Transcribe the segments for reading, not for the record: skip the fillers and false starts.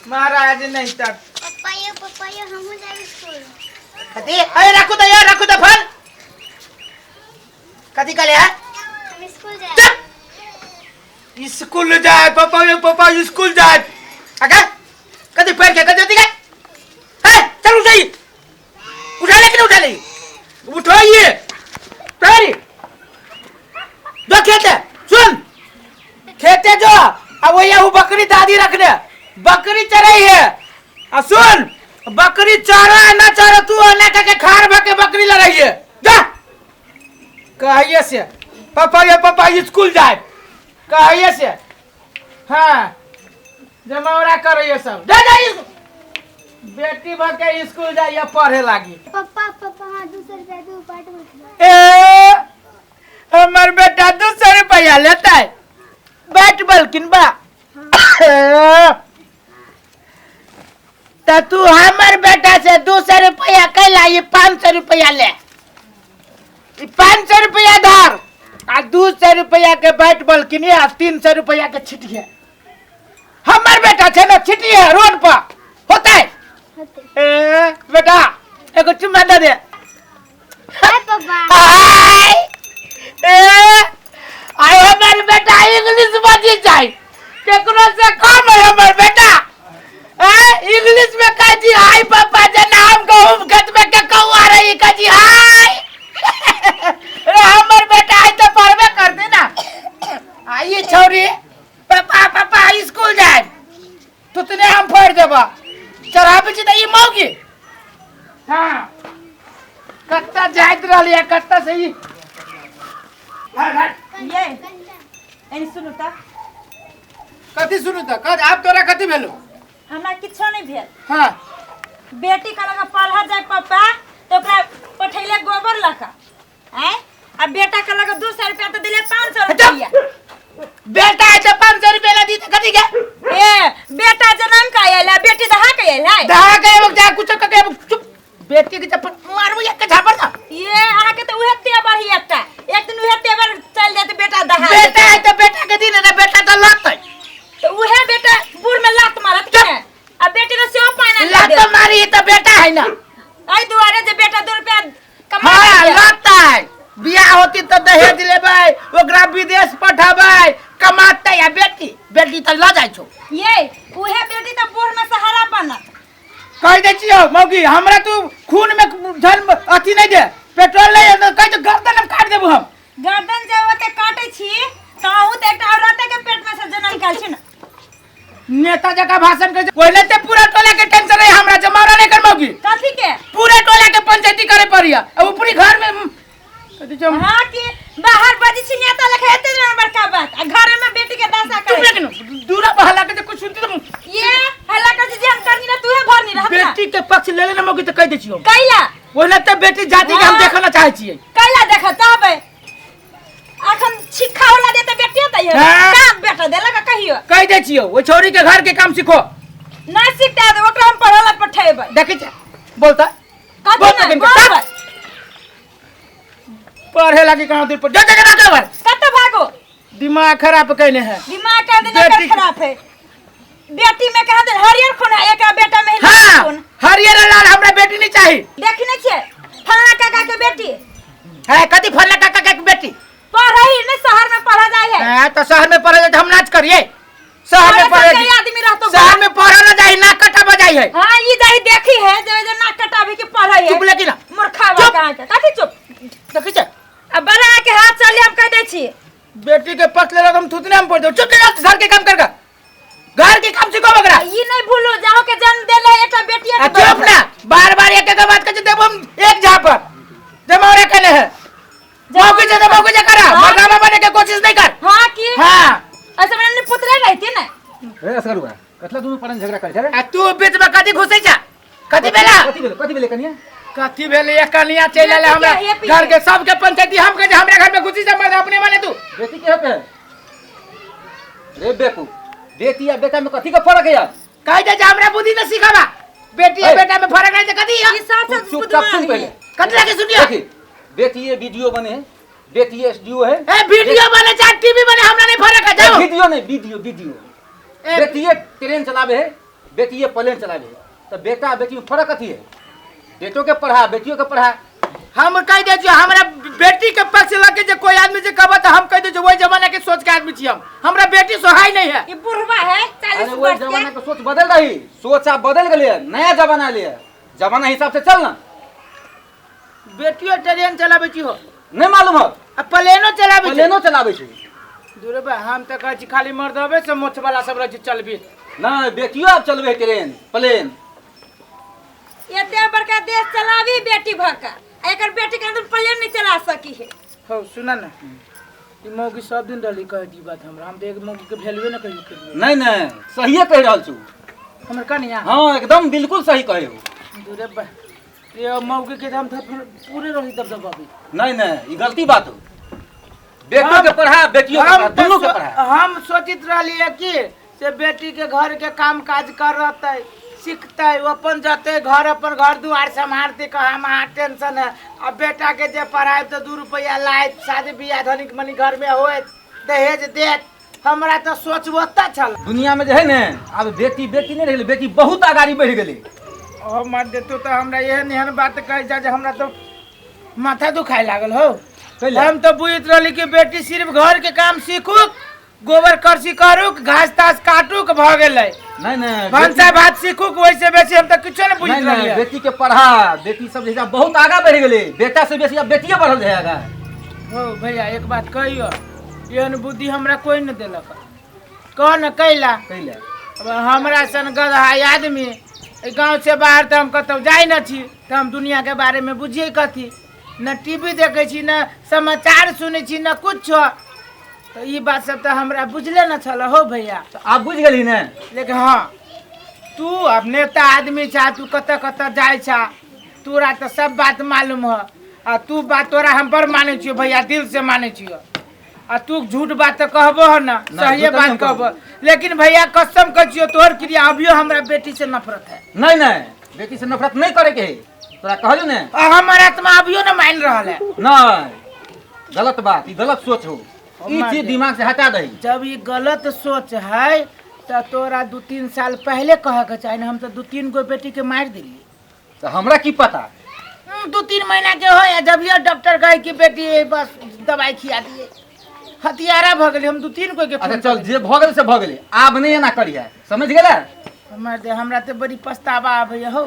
महाराज नहीं तक। पप्पा यो, पप्पा यो, हमहूँ जाए स्कूल। कथी? अरे रखू तो यार, रखू तो फल। कथी कहले है? हम स्कूल जाए। चुप। स्कूल जाए पापा यो, पापा स्कूल जाए। अगे कथी पैर के कथी होती है? ए चल उठाइए, उठा ले कि नहीं उठा ले? उठाइए पैर जो खेते सुन, खेते जो अब वही वो बकरी दादी रखने बकरी चराई है। आ सुन, बकरी चारा है ना चारा तू ना के खार भके बकरी लड़ाई है। जा कहिए से पापा ये पापा स्कूल जाए कहिए से। हाँ जमावड़ा करे सब जा जा बेटी भके स्कूल जाइए पढ़े लागी। पप्पा पप्पा हाँ 200 रुपया दू बाट बैठबा। ए हमर बेटा 200 रुपया लेता है बैट बॉल किनबा। त तू हमर बेटा से 200 रुपया कैला ये 500 रुपया ले, ई 500 रुपया धर आ 200 रुपया के बैट बॉल किनिए आ 300 रुपया के छिटिए। हमर बेटा छै ने छिटिए रोड पर होतै। होते। ए बेटा एगो चुम्मा दे दे। हाय पापा। हाय ए आइ हमर बेटा इंग्लिश बाजी जाय केकरो से कम है हमर बेटा। ए इंग्लिश में कह जी हाय पापा जे नाम गहूम खेत में के कौआ रही कह जी हाय। अरे हमर बेटा आई तो पढ़बे करते ना। आइए छौरी पापा पापा स्कूल जाए तो तने हम फोड़ देबा चढ़ाबे छी त ई मौगी। हाँ कत्ता जाइत रहली है कत्ता से ई ये एनी सुनू त। कथी सुनू त? कथ आब तोरा कथी भेलो? हमरा किछो नहीं भेल। हाँ बेटी कहलक पढ़ जाए पापा तो ओकरा पठैले गोबर लऽ कऽ आँय आ बेटा कहलक 200 रुपया तो दिले 500 रुपया। बेटा है तो 500 रुपया ला दी त कथी के? ए बेटा जनम का आयल है बेटी दहा के आयल है। दहा के एगो जा कुछ के एगो चुप बेटी के चप्पल मारबो एक के झापड़ ना। ये अहाँ के तो उहे तेवर ही एकटा एक दिन उहे तेवर चल जाते बेटा दहा बेटा है तो बेटा के दिन है बेटा तो लत है तो उहे बेटा बूढ़ में लात मारत के आ बेटी के सेहो पानी लत मारी तो बेटा है ना। एहि दुआरे जे बेटा 2 रुपया कमा हाँ के लत है बियाह होती तो दहेज लेबै ओकरा विदेश पठेबै कमाते या बेटी बेटी तो ल जाइ छौ। ये उहे बेटी तो बूढ़ में सहारा बनत। कह दै छियौ मौगी हमरा तू खून में जन्म अथी नहीं दे पेट्रोल नहीं दे कह तो गर्दन हम काट देबू हम। गर्दन जे ओते काटे छी त अहूँ त एकटा औरते के पेट में से जन्म कयल छी ना। नेता जका भाषण कर पहले ते पूरा टोला के टेंशन है हमरा जमावड़ा नहीं कर मौगी। कथी के? पूरा टोला के पंचायती करे पड़ी है अब ऊपरी घर में कथी छौ? हाँ कि बाहर बजी छी नेता लेखा एते ना बड़का बात आ घर में बेटी के दशा चुप करे। लेकिन दूरा बहला के जे कुछ सुनती तो ये हल्ला कर जे हम करनी ना तूहे भरनी रहत ना। बेटी के पक्ष ले लेना मौगी तो कह दै छियौ। कैला? ओना ते बेटी जाति के हम हाँ। देखना चाहे छियै। कैला देख चाहबै? अखन छिखा वाला देते बेटी होतै है। हाँ। का बेटा देलक कहियो? कह दै छियौ ओइ छौरी के घर के काम सीखो। ना सीखते तो ओकरा हम पढ़ला पठेबै। देखै छै बोलता कथी बोल ना तो बोलबै। पढ़े लागी कहाँ दूर पर जा जा जा जा कत भागो? दिमाग खराब कैने है। दिमाग का दिन एकर बेटी- खराब है। बेटी में कहा दिन हरियर खून है एक बेटा में लाल हाँ खून। हरियर लाल हमरा बेटी नहीं चाहिए। देखी नहीं छे फलना काका के बेटी है कथी फलना काका के बेटी? पढ़ई नहीं शहर में पढ़ा जाए है। है तो शहर में पढ़े जाए तो हम नाच करिए। शहर में पढ़े पढ़े कई आदमी रहतो शहर में पढ़ा ना जाए नाक कटा बजाई है। हाँ ये जाई देखी है जे जे नाक कटाबे के पढ़ई है। चुप लेकिन ना। मूर्खा चुप। कहाँ के कथी चुप? देखी छे अब बड़ा के हाथ चली हम कह दै छी। बेटी के पक्ष ले हम थुतने हम पड़ जाओ। चुप जा घर के काम करगा घर के काम सीखो बगरा। ई नहीं भूलो जाओ के जन्म देले एकटा बेटी आ चुप ना बार बार एक एक बात के देबो हम एक झापर पर जमावड़ा केने है। मौके से मौके से करा हाँ। मर्दाना बने के कोशिश नहीं कर। हां की हां ऐसे मैंने पुत्रे रहती ना। रे असगरुआ कतला दुनू पड़न झगड़ा कर रे? आ तू बीच में कथी घुसै छा? कथी भेला? कथी भेलै? कथी भेलै कनिया? कथी भेलै? एक कनिया चलि आयल हमरा बेटी के हे पीछे। घर के सबके पंचायती हम कहै छै हमरा घर में घुसी जा मर्द अपने माने तू। बेटी के हेपे रे बेकू बेटी आ बेटा में कथी के फर्क है यार? कहै छै जे हमरा बुद्धि न सिखाबा बेटी आ ए। बेटा में फर्क नहीं छै कथी है? ई साथ तू साथ चुपचाप सुन बुद्धवान पहले। है। कथी लागे सुनियो? देखी बेटी ये वीडियो बने है बेटी एसडीओ है। ए वीडियो बने चाहे टीवी बने हमरा नहीं फर्क है जाओ। वीडियो नहीं वीडियो वीडियो। ए, बेटी ये ट्रेन चलावे है बेटिए प्लेन चलाबे है। तऽ बेटा आ बेटी में फर्क कथी है? बेटो के पढ़ा, बेटियो के पढ़ा। हम कहि दै छियै, हमरा बेटी के पक्ष लगे जे कोई आदमी जे कहबा तऽ हम कहि दै छियै, ओहि जमाना के सोच के आदमी छी हम, हमरा बेटी सोहाय नहीं है। ई बुढ़वा है अरे 40 ओहि वर्ष जमाना के। के सोच बदल रही, सोच आब बदल गेलै, नया जमाना एलै, जमाना हिसाब से चल ना। बेटियो ट्रेन चलाबै छी हो? नहीं मालूम हो? आ प्लेनो चलाबै छी। प्लेनो चलाबै छै। दूर बा, हम तऽ कहै छी खाली मर्दबे से मोछ वाला सब रहै छै चलबी। नहीं, बेटियो आब चलबै है ट्रेन प्लेन। एते बड़का देश चलाबी बेटी भका, आ एकर बेटी के अंदर प्लेन नहीं चला सकी है। हो सुन ना, ई मौगी सब दिन रहली कहै ई बात हमरा, हम तऽ एक मौगी के भेलबे न कहियो केलियै। नहीं नहीं, सहिए कहि रहल छु। हमर कनिया? हाँ, एकदम बिल्कुल सही कहे हो। दूरे बा, ये मौगी के हम तऽ पूरे रही दबदबाबी। नहीं नहीं, ई गलती बात हो। बेटो के पढ़ा, बेटियो के हम पढ़ा, तऽ दुनू के पढ़ा। हम सोचित रहलियै कि से बेटी के घर के काम काज कर रहतै, सीखतै, ओ अपन जतै घर अपन घर दुआर सम्हारतै, कह हम अहाँ टेंशन है। आ बेटा के जे पढ़ाइ तऽ 2 रुपैआ लायत, शादी बियाह धनिक मनी घर में होत, दहेज देत, हमरा तऽ सोच ओतऽ छल। दुनिया में जे है ने, आब बेटी बेटी नहीं रह गेलै, बेटी बहुत आगाड़ी बढ़ि गेलै। ओ मर देतौ तऽ हमरा एहन एहन बात कहै जा जे हमरा तऽ माथा दुखाय लागल हो। कैला? हम तऽ बुझैत रहली कि बेटी सिर्फ घर के काम सीखू, गोबर करसी करू, घास तास काटू के भऽ गेलै। नहीं नहीं, भनसा भात सीखू, ओहिसे बेसी हम तऽ किछो नहि बुझैत नहीं नहीं, रहलियै। बेटी के पढ़ा, बेटी सब जे है बहुत आगा बढ़ि गेलै, बेटा से बेसी आब बेटिए बढ़ल है आगा। हो भैया, एक बात कहियो, एहन बुद्धि हमरा कोई नहि देलक, कह न कैला? कैला? अब हमरा सन गदहा आदमी एहि गाँव से बाहर तऽ हम कतहु जाइ न छी, तऽ हम दुनिया के बारे में बुझिए कथी? न टीवी देखै छी, न समाचार सुनै छी, न कुछो, तऽ ई बात सब तऽ हमरा बुझले न छल हो भैया। तऽ आब बुझि गेलही ने? लेकिन हाँ, तू अब नेता आदमी छा, तू कतऽ कतऽ जाइ छा, तोरा तऽ सब बात मालूम ह। आ तू बात तोरा हम बड़ मानै छियो भैया, दिल से मानै छियो। आ तू झूठ बात तऽ कहबो ह ना, सहिए झूठ बात नहीं कहबो। लेकिन भैया कसम कहै छियो, तोहर क्रिया अभियो हमरा बेटी से नफरत है। नहीं नहीं, बेटी से नफरत नहीं करे के है, तोरा कहलू ने। आ हमर आत्मा अभियो न मान रहल है। नहीं, गलत बात, ई गलत सोच हो, ई मार चीज दे। दिमाग से हटा दही। जब ई गलत सोच है तऽ तोरा 2-3 साल पहले कहे के चाही ने, हम तऽ 2-3 गो बेटी के मारि देलियै। तऽ हमरा की पता? 2-3 महीना के हो, जब ये डॉक्टर कहे कि बेटी बस दवाई खिया दिए, हथियारा भऽ गेलै, हम 2-3 गो के अच्छा फोन चल, जे भऽ गेल से भऽ गेलै, आब नहि एना करिहे, समझ गेलै? हमर दे, हमरा तऽ बड़ी पछतावा आबैए हौ।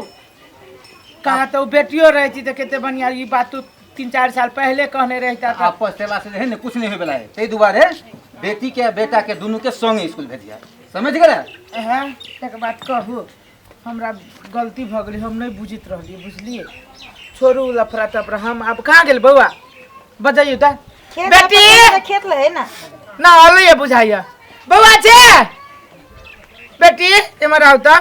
कहाँ तऽ ओ बेटियो रहै छी तऽ कते बढ़िआँ, ई बात तू 3-4 साल पहले कहने रहिता तऽ। आब पछतेला से जे है ने कुछ नहीं होय वाला है, ताहि दुआरे बेटी के आ बेटा के दुनू के संगे स्कूल भेजिए, समझ गेलै? हैं, एक बात कहू, हमरा गलती भऽ गेलै, हम नहि बुझैत रहलियै, बुझलियै? छोड़ू लफड़ा तफड़ा। हम आब कहाँ गेल बौआ? बजैयौ तऽ खेत बेटी! अपन खेत ले ना। ना अलैया बुझाइया बौआ छे। बेटी एम्हर आउ तऽ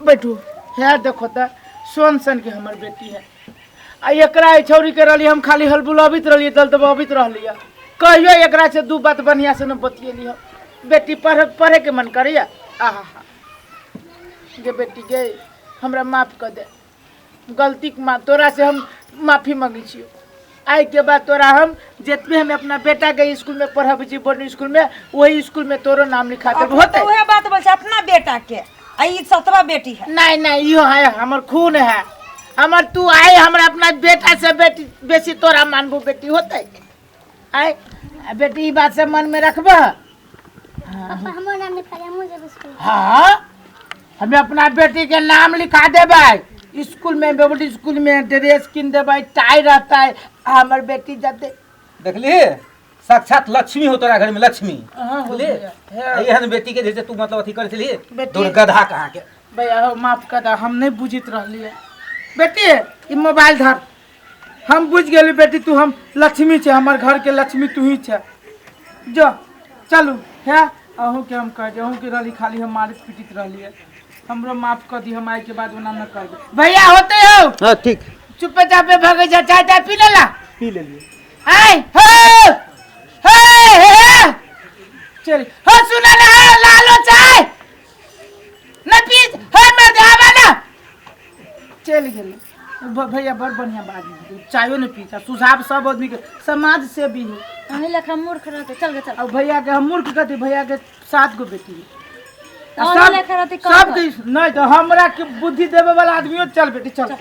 बैठू। है देखो तऽ सोन सन के हमर बेटी है। आ एकरा एहि छौड़ी के रहली हम खाली हलबुलबैत रहलियै, दलदबबैत रहलियै, कहियो एकरा से दू बात बढ़िआँ से न बतियेली हम। बेटी पढ़ पढ़े के मन करैया? आहा हा गे बेटी गे, हमरा माफ कऽ दे, गलतीके माफ, तोरा से हम माफी मांगै छियौ। आइ के बाद तोरा हम जितने हम अपना बेटा के स्कूल में पढ़ाबै छी बोर्डिंग स्कूल में, वही स्कूल में तोरो नाम लिखा देब। होतै? उहे बात बोल छै अपना बेटा के, आ ई सतवा बेटी है। नहीं नहीं, इहो है हमर खून है हमर। तू आए हमरा अपना बेटा से बेटी बेसी तोरा मानबो बेटी, होतै? आए बेटी, ई बात सब मन में रखबह? पापा, हमर नाम लिखा दे, हमहूँ जेबै स्कूल। हाँ, हमें अपना बेटी के नाम लिखा देबै स्कूल में, बोर्डिंग स्कूल में, ड्रेस किन देबै, टाई रहतै, आ हमर बेटी जते। देखली, साक्षात लक्ष्मी हो तोरा घर में, लक्ष्मी। हाँ, हो बुझली? भैया, हे। एहन बेटी के जैसे तू मतलब अथी करै छली। बेटी। दुर्गधा कहाँ के। भैया हो, माफ कर दे, हम नहीं बुझित रहलियै। बेटी ई मोबाइल धर, हम बुझि गेली बेटी, तू हम लक्ष्मी छै, हमर घर के लक्ष्मी तू ही छै। जो चलू। हे अहूँके हम कहै छी, अहूँके रहली खाली हम मारैत पीटैत रहलियै, हमरो माफ कऽ दी, हम आइके बाद ओना नहि करबै। भैया होते हो? हाँ ठीक। चुपे चापे भगै जा, चाय ताय पी लेला? पी लेलियै। आय हो हे हे चल हो, सुना ना, हे लालो चाय न पी हे मैं जाबा ना चलि गेलै। भैया बड़ बढ़िया आदमी, चायो नहीं पीता, सुझाव सब आदमी के समाज से भी है। अहीं लेखा मूर्ख रहते। चल गे चल। और भैया के हम मूर्ख कहते, भैया के 7 गो बेटी है। आ अहाँ लेखा रहती कम सब के नहीं तो हमरा के बुद्धि देवे वाला आदमियों चल बेटी चल।